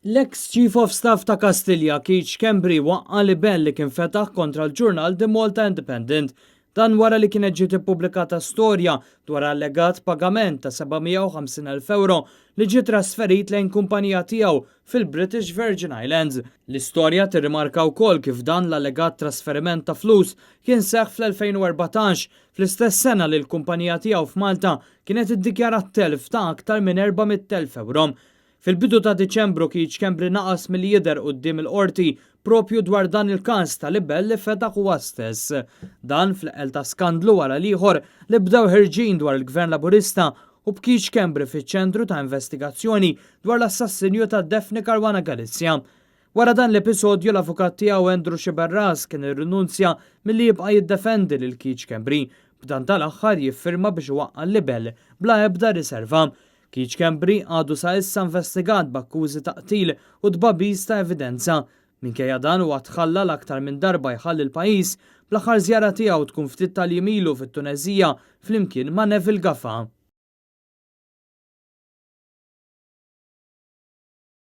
L-eks Chief of Staff ta' Kastilja, Keith Schembri, waqqa' libell li kien fetaħ kontra l-ġurnal The Malta Independent. Dan wara li kienet ġiet ippubblikata storja dwar allegat pagament ta' 750,000 ewro li ġie trasferit lejn kumpanija tiegħu fil-British Virgin Islands. L-istorja tirrimarka wkoll kif dan l-allegat trasferiment ta' flus kien seħħ fl-2014, fl-istess sena li l-kumpanija tiegħu f'Malta kienet iddikjarat telf ta' aktar minn 400,000 ewro. Fil-bidu ta' Diċembru Keith Schembri naqas milli jidher quddiem il-Qorti proprju dwar dan il-każ ta' libell li fetaħ huwa stess. Dan fl-eqqel ta' skandlu wara l-ieħor li bdew ħerġin dwar il-Gvern Laburista u b'Keith Schembri fiċ-ċentru ta' investigazzjoni dwar l-assassinju ta' Daphne Caruana Galizia. Wara dan l-episodju l-avukat tiegħu Andrew Sciberras kien irrinunzja milli jibqa' jiddefendi lil Keith Schembri, b'dan tal-aħħar jiffirma biex iwaqqa' l-libell bla ebda riserva. Keith Schembri għadu sa issa investigat b'akkużi ta' qtil u tbagħbis ta' evidenza. Minkejja dan huwa tħalla l-aktar minn darba jħalli l-pajjiż, bl-aħħar żjara tiegħu tkun ftit tal-jiem ilu fit-Tuneżija flimkien ma' Neville Gafa.